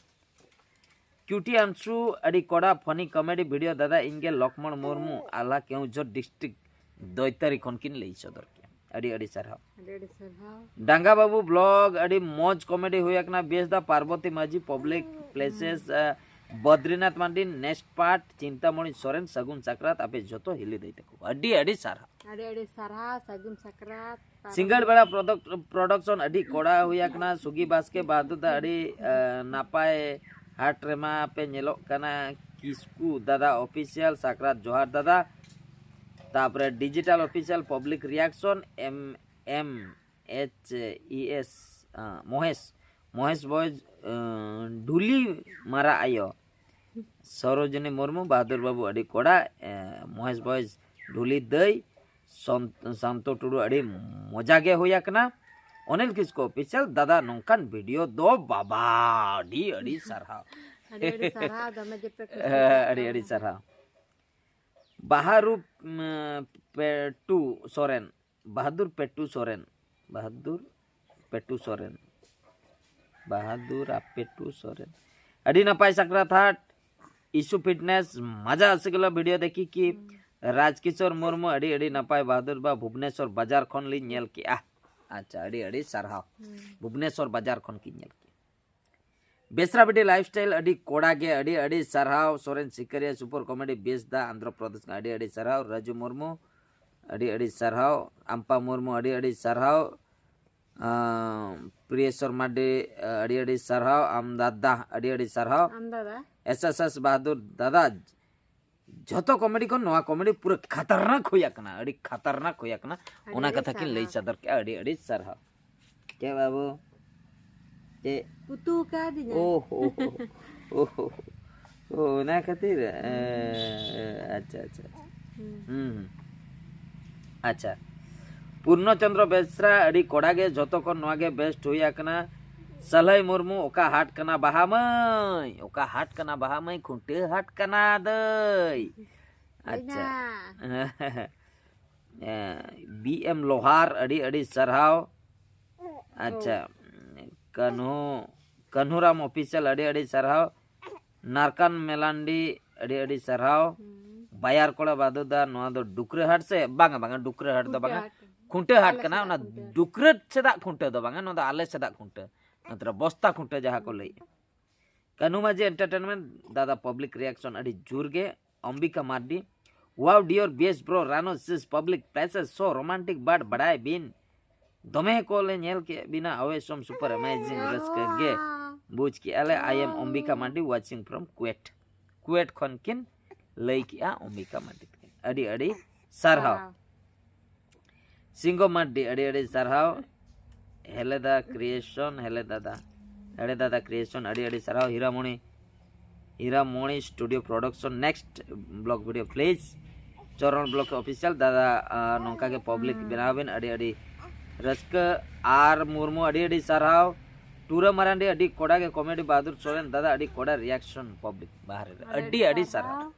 ᱠᱤᱭᱩᱴᱤ ᱟᱱᱥᱩ, ᱟᱹᱰᱤ ᱠᱚᱰᱟ ᱯᱷᱟᱱᱤ ᱠᱚᱢᱮᱰᱤ ᱵᱷᱤᱰᱤᱭᱳ ᱫᱟᱫᱟ, ᱤᱧ ᱜᱮ ᱞᱚᱠᱢᱚᱬ ᱢᱩᱨᱢᱩ, ᱟᱞᱦᱟ ᱠᱮᱣᱡᱷᱚᱨ ᱰᱤᱥᱴᱨᱤᱠᱴ ᱫᱚᱭᱛᱟᱨᱤ ᱠᱷᱚᱱ ᱠᱤᱱ ᱞᱟᱹᱭ ᱥᱚᱫᱚᱨ ᱠᱮᱜᱼᱟ᱾ ᱟᱹᱰᱤ ᱟᱹᱰᱤ ᱥᱟᱨᱦᱟᱣ᱾ ᱟᱹᱰᱤ ᱟᱹᱰᱤ ᱥᱟᱨᱦᱟᱣ᱾ ᱰᱟᱸᱜᱟ ᱵᱟᱹᱵᱩ ᱵᱞᱚᱜ, ᱟᱹᱰᱤ ᱢᱚᱡᱽ ᱠᱚᱢᱮᱰᱤ ᱦᱩᱭ ᱟᱠᱟᱱᱟ, ᱵᱮᱥ ᱫᱟ ᱯᱟᱨᱵᱚᱛᱤ ᱢᱟᱹᱡᱷᱤ ᱯᱟᱵᱽᱞᱤᱠ ᱯᱞᱮᱥᱮᱥ, ᱟ, ᱵᱚᱫᱨᱤᱱᱟᱛᱷ ᱢᱟᱱᱰᱤ, ᱱᱮᱠᱥᱴ ᱯᱟᱨᱴ, ᱪᱤᱱᱛᱟᱢᱚᱬᱤ ᱥᱚᱨᱮᱱ, ᱥᱟᱹᱜᱩᱱ ᱥᱟᱠᱨᱟᱛ, ᱟᱯᱮ ᱡᱚᱛᱚ ᱦᱤᱞᱤ ᱫᱟᱹᱭ ᱛᱟᱠᱚ᱾ ᱟᱹᱰᱤ ᱟᱹᱰᱤ ᱥᱟᱨᱦᱟᱣ᱾ ᱟᱹᱰᱤ ᱟᱹᱰᱤ ᱥᱟᱨᱦᱟᱣ, ᱥᱟᱹᱜᱩᱱ ᱥᱟᱠᱨᱟᱛ᱾ ᱥᱤᱸᱜᱟᱹᱲ ᱵᱮᱲᱟ ᱯᱨᱚᱰᱚᱠ-, ᱯᱨᱚᱰᱚᱠᱥᱚᱱ ᱟᱹᱰᱤ ᱠᱚᱲᱟ ᱦᱩᱭ ᱟᱠᱟᱱᱟ᱾ ᱥᱩᱜᱤ ᱵᱟᱥᱠᱮ ᱵᱟᱫᱩ ᱫᱟ ᱟᱹᱰᱤ, ᱟ, ᱱᱟᱯᱟᱭ ᱦᱟᱴ ᱨᱮᱢᱟ ᱯᱮ ᱧᱮᱞᱚᱜ ᱠᱟᱱᱟ᱾ ᱠᱤᱥᱠᱩ ᱫᱟᱫᱟ ᱚᱯᱷᱤᱥᱤᱭᱟᱞ, ᱥᱟᱠᱨᱟᱛ ᱡᱚᱦᱟᱨ ᱫᱟᱫᱟ᱾ ᱛᱟᱯᱚᱨᱮ ᱰᱤᱡᱤᱴᱟᱞ ᱚᱯᱷᱤᱥᱤᱭᱟᱞ ᱯᱟᱵᱽᱞᱤᱠ ᱨᱤᱭᱟᱠᱥᱚᱱ, ᱮᱢ ᱮᱢ ᱮᱪ ᱤ ᱮᱥ, ᱟᱸ, ᱢᱚᱦᱮᱥ, ᱢᱚᱦᱮᱥ ᱵᱚᱭ, ᱟᱸ, ᱰᱩᱞᱤ ᱢᱟᱨᱟ ᱟᱭᱳ, ᱥᱚᱨᱳᱡᱤᱱᱤ ᱢᱩᱨᱢᱩ, ᱵᱟᱦᱟᱫᱩᱨ ᱵᱟᱹᱵᱩ ᱟᱹᱰᱤ ᱠᱚᱲᱟ, ᱮᱸ, ᱢᱚᱦᱮᱥ ᱵᱚᱭ ᱰᱩᱞᱤ ᱫᱟᱹᱭ, ᱥᱚᱱ-, ᱥᱟᱱᱛᱚ ᱴᱩᱰᱩ ᱟᱹᱰᱤ ᱢᱚᱡᱟ ᱜᱮ ᱦᱩᱭ ᱟᱠᱟᱱᱟ᱾ ᱚᱱᱤᱞ ᱠᱤᱥᱠᱩ ᱚᱯᱷᱤᱥᱤᱭᱟᱞ ᱫᱟᱫᱟ ᱱᱚᱝᱠᱟᱱ ᱵᱷᱤᱰᱤᱭᱳ ᱫᱚ ᱵᱟᱵᱟ ᱟᱹᱰᱤ ᱟᱹᱰᱤ ᱥᱟᱨᱦᱟᱣ᱾ ᱟᱹᱰᱤ ᱟᱹᱰᱤ ᱥᱟᱨᱦᱟᱣ, ᱫᱚᱢᱮ ᱡᱮᱯᱮ ᱠᱩᱥᱤ ᱟᱹᱰᱤ ᱟᱹᱰᱤ ᱥᱟᱨᱦᱟᱣ᱾ ᱵᱟᱦᱟᱨᱩ, ᱩᱢ, ᱯᱮᱴᱩ ᱥᱚᱨᱮᱱ, ᱵᱟᱦᱟᱫᱩᱨ ᱯᱮᱴᱩ ᱥᱚᱨᱮᱱ, ᱵᱟᱦᱟᱫᱩᱨ ᱯᱮᱴᱩ ᱥᱚᱨᱮᱱ, ᱵᱟᱦᱟᱫᱩᱨ ᱟᱯᱮᱴᱩ ᱥᱚᱨᱮᱱ᱾ ᱟᱹᱰᱤ ᱱᱟᱯᱟᱭ ᱥᱟᱠᱨᱟᱛ ᱦᱟᱴ, ᱤᱥᱩ ᱯᱷᱤᱴᱱᱮᱥ, ᱢᱟᱡᱟ ᱟᱥᱤᱜᱩᱞᱟ ᱵᱷᱤᱰᱤᱭᱳ ᱫᱮᱠᱷᱤ ᱠᱤ᱾ ᱦᱩᱸ᱾ ᱨᱟᱡᱽ ᱠᱤᱥᱳᱨ ᱢᱩᱨᱢᱩ, ᱟᱹᱰᱤ ᱟᱹᱰᱤ ᱱᱟᱯᱟᱭ ᱵᱟᱦᱟᱫᱩᱨ ᱵᱟ, ᱵᱷᱩᱵᱽᱱᱮᱥᱚᱨ ᱵᱟᱡᱟᱨ ᱠᱷᱚᱱ ᱞᱤᱧ ᱧᱮᱞ ᱠᱮᱜᱼᱟ᱾ ᱟᱪᱪᱷᱟ, ᱟᱹᱰᱤ ᱟᱹᱰᱤ ᱥᱟᱨᱦᱟᱣ᱾ ᱦᱩᱸ᱾ ᱵᱷᱩᱵᱽᱱᱮᱥᱚᱨ ᱵᱟᱡᱟᱨ ᱠᱷᱚᱱ ᱠᱤᱱ ᱧᱮᱞ ᱠᱮᱜᱼᱟ᱾ ᱵᱮᱥᱨᱟ ᱵᱤᱴᱤ ᱞᱟᱭᱤᱯᱷ ᱥᱴᱟᱭᱤᱞ, ᱟᱹᱰᱤ ᱠᱚᱲᱟ ᱜᱮ, ᱟᱹᱰᱤ ᱟᱹᱰᱤ ᱥᱟᱨᱦᱟᱣ᱾ ᱥᱚᱨᱮᱱ ᱥᱤᱠᱟᱹᱨᱤᱭᱟ ᱥᱩᱯᱟᱨ ᱠᱚᱢᱮᱰᱤ ᱵᱮᱥ ᱫᱟ ᱟᱱᱫᱷᱨᱚ ᱯᱨᱚᱫᱮᱥ ᱠᱷᱚᱱ ᱟᱹᱰᱤ ᱟᱹᱰᱤ ᱥᱟᱨᱦᱟᱣ᱾ ᱨᱟᱡᱩ ᱢᱩᱨᱢᱩ, ᱟᱹᱰᱤ ᱟᱹᱰᱤ ᱥᱟᱨᱦᱟᱣ᱾ ᱟᱢᱯᱟ ᱢᱩᱨᱢᱩ, ᱟᱹᱰᱤ ᱟᱹᱰᱤ ᱥᱟᱨᱦᱟᱣ᱾ ᱟᱸ, ᱯᱨᱤᱭᱮᱥᱚᱨ ᱢᱟᱨᱰᱤ, ᱟᱹᱰᱤ ᱟᱹᱰᱤ ᱥᱟᱨᱦᱟᱣ᱾ ᱟᱢ ᱫᱟᱫᱟ, ᱟᱹᱰᱤ ᱟᱹᱰᱤ ᱥᱟᱨᱦᱟᱣ᱾ ᱟᱢ ᱫᱟᱫᱟ᱾ ᱮᱥ ᱮᱥ ᱮᱥ ᱵᱟᱦᱟᱫᱩᱨ ᱫᱟᱫᱟ, ᱡᱷᱚᱛᱚ ᱠᱚᱢᱮᱰᱤ ᱠᱷᱚᱱ ᱱᱚᱣᱟ ᱠᱚᱢᱮᱰᱤ ᱯᱩᱨᱟᱹ ᱠᱷᱟᱛᱟᱨᱱᱟᱠ ᱦᱩᱭ ᱟᱠᱟᱱᱟ, ᱟᱹᱰᱤ ᱠᱷᱟᱛᱟᱨᱱᱟᱠ ᱦᱩᱭ ᱟᱠᱟᱱᱟ᱾ ᱟᱹᱰᱤ ᱚᱱᱟ ᱟᱹᱰᱤ ᱠᱟᱛᱷᱟ ᱠᱤᱱ ᱞᱟᱹᱭ ᱥᱟᱨᱦᱟᱣ᱾ ᱥᱚᱫᱚᱨ ᱠᱮᱜᱼᱟ, ᱟᱹᱰᱤ ᱟᱹᱰᱤ ᱥᱟᱨᱦᱟᱣ᱾ ᱪᱮᱫ ᱵᱟᱹᱵᱩ? ᱪᱮᱫ? ᱩᱛᱩ ᱠᱟᱫᱤᱧᱟ᱾ ᱳ ᱦᱳ ᱦᱳ, ᱳ ᱦᱳ ᱦᱳ᱾ ᱳ, ᱚᱱᱟ ᱠᱷᱟᱹᱛᱤᱨ? ᱮ, ᱟᱪᱪᱷᱟ, ᱟᱪᱪᱷᱟ, ᱟᱪᱪᱷᱟ᱾ ᱦᱩᱸ᱾ ᱦᱩᱸ, ᱦᱩᱸ᱾ ᱟᱪᱪᱷᱟ᱾ ᱯᱩᱨᱱᱚ ᱪᱚᱱᱫᱨᱚ ᱵᱮᱥᱨᱟ, ᱟᱹᱰᱤ ᱠᱚᱲᱟ ᱜᱮ, ᱡᱷᱚᱛᱚ ᱠᱷᱚᱱ ᱱᱚᱣᱟ ᱜᱮ ᱵᱮᱥᱴ ᱦᱩᱭ ᱟᱠᱟᱱᱟ᱾ ᱥᱟᱞᱦᱟᱭ ᱢᱩᱨᱢᱩ, ᱚᱠᱟ ᱦᱟᱴ ᱠᱟᱱᱟ ᱵᱟᱦᱟ ᱢᱟᱹᱭ? ᱚᱠᱟ ᱦᱟᱴ ᱠᱟᱱᱟ ᱵᱟᱦᱟ ᱢᱟᱹᱭ? ᱠᱷᱩᱱᱴᱟᱹ ᱦᱟᱴ ᱠᱟᱱᱟ ᱫᱟᱹᱭ᱾ ᱟᱪᱪᱷᱟ᱾ ᱦᱩᱭᱱᱟ᱾ ᱮ, ᱵᱤ ᱮᱢ ᱞᱳᱦᱟᱨ, ᱟᱹᱰᱤ ᱟᱹᱰᱤ ᱥᱟᱨᱦᱟᱣ᱾ ᱟᱪᱪᱷᱟ᱾ ᱠᱟᱹᱱᱦᱩ, ᱠᱟᱹᱱᱦᱩᱨᱟᱢ ᱚᱯᱷᱤᱥᱤᱭᱟᱞ, ᱟᱹᱰᱤ ᱟᱹᱰᱤ ᱥᱟᱨᱦᱟᱣ᱾ ᱱᱟᱨᱠᱟᱱ ᱢᱮᱞᱟᱱᱰᱤ, ᱟᱹᱰᱤ ᱟᱹᱰᱤ ᱥᱟᱨᱦᱟᱣ᱾ ᱦᱩᱸ᱾ ᱵᱟᱭᱟᱨ ᱠᱚᱲᱟ ᱵᱟᱫᱩ ᱫᱟ, ᱱᱚᱣᱟ ᱫᱚ ᱰᱩᱠᱨᱟᱹ ᱦᱟᱴ ᱥᱮ? ᱵᱟᱝᱟ, ᱵᱟᱝᱟ, ᱰᱩᱠᱨᱟᱹ ᱦᱟᱴ ᱫᱚ ᱠᱷᱩᱱᱴᱟᱹ ᱵᱟᱝᱟ᱾ ᱦᱟᱴ᱾ ᱠᱷᱩᱱᱴᱟᱹ ᱦᱟᱴ ᱟᱞᱮ ᱠᱟᱱᱟ, ᱥᱮᱫᱟᱜ ᱚᱱᱟ ᱠᱷᱩᱱᱴᱟᱹ᱾ ᱰᱩᱠᱨᱟᱹ ᱥᱮᱫᱟᱜ ᱠᱷᱩᱱᱴᱟᱹ ᱫᱚ ᱵᱟᱝᱟ, ᱱᱚᱣᱟ ᱫᱚ ᱟᱞᱮ ᱥᱮᱫᱟᱜ ᱠᱷᱩᱱᱴᱟᱹ᱾ ᱱᱚᱛᱮ ᱨᱮ ᱵᱚᱥᱛᱟ ᱠᱷᱩᱱᱴᱟᱹ ᱡᱟᱦᱟᱸ ᱠᱚ ᱞᱟᱹᱭᱮᱫᱼᱟ᱾ ᱠᱟᱹᱱᱦᱩ ᱢᱟᱹᱡᱷᱤ ᱮᱱᱴᱟᱨᱴᱮᱱᱢᱮᱱᱴ, ᱫᱟᱫᱟ ᱯᱟᱵᱽᱞᱤᱠ ᱨᱤᱭᱟᱠᱥᱚᱱ ᱟᱹᱰᱤ ᱡᱳᱨ ᱜᱮ᱾ Ambika Mardi, wow dear best bro, Rano sis public places so romantic but ᱵᱟᱲᱟᱭ ᱵᱤᱱ ᱫᱚᱢᱮ ᱠᱚ ᱞᱮ ᱧᱮᱞ ᱠᱮᱫ ᱵᱤᱱᱟ, awesome, super amazing, ᱨᱟᱹᱥᱠᱟᱹ ᱜᱮ ᱵᱩᱡᱽ ᱠᱮᱜᱼᱟ ᱞᱮ᱾ I am Ambika Mardi, watching from Kuwait᱾ ᱠᱩᱭᱮᱴ ᱠᱷᱚᱱ ᱠᱤᱱ ᱞᱟᱹᱭ ᱠᱮᱜᱼᱟ ᱚᱢᱵᱤᱠᱟ ᱢᱟᱨᱰᱤ ᱛᱟᱹᱠᱤᱱ᱾ ᱟᱹᱰᱤ ᱟᱹᱰᱤ ᱥᱟᱨᱦᱟᱣ᱾ ᱥᱤᱝᱜᱚ ᱢᱟᱨᱰᱤ, ᱟᱹᱰᱤ ᱟᱹᱰᱤ ᱥᱟᱨᱦᱟᱣ᱾ ᱦᱮᱞᱮᱫᱟ ᱠᱨᱤᱭᱮᱥᱚᱱ, ᱦᱮᱞᱮᱫᱟ ᱫᱟ, ᱦᱮᱞᱮᱫᱟ ᱫᱟ ᱠᱨᱤᱭᱮᱥᱚᱱ, ᱟᱹᱰᱤ ᱟᱹᱰᱤ ᱥᱟᱨᱦᱟᱣ᱾ Hiramoni, Hiramoni studio production, next vlog video please᱾ Charan vlog official ᱫᱟᱫᱟ, ᱟᱸ, ᱱᱚᱝᱠᱟ ᱜᱮ ᱯᱟᱵᱽᱞᱤᱠ ᱵᱮᱱᱟᱣ ᱵᱮᱱ, ᱟᱹᱰᱤ ᱟᱹᱰᱤ ᱨᱟᱹᱥᱠᱟᱹ᱾ ᱟᱨ ᱢᱩᱨᱢᱩ, ᱟᱹᱰᱤ ᱟᱹᱰᱤ ᱥᱟᱨᱦᱟᱣ᱾ ᱴᱩᱨᱟᱹ ᱢᱟᱨᱟᱱᱰᱤ, ᱟᱹᱰᱤ ᱠᱚᱰᱟ ᱜᱮ ᱠᱚᱢᱮᱰᱤ᱾ ᱵᱟᱦᱟᱫᱩᱨ ᱥᱚᱨᱮᱱ ᱫᱟᱫᱟ, ᱟᱹᱰᱤ ᱠᱚᱰᱟ ᱨᱤᱭᱟᱠᱥᱚᱱ ᱯᱟᱵᱽᱞᱤᱠ ᱵᱟᱦᱨᱮ ᱨᱮ, ᱟᱹᱰᱤ ᱟᱹᱰᱤ ᱥᱟᱨᱦᱟᱣ᱾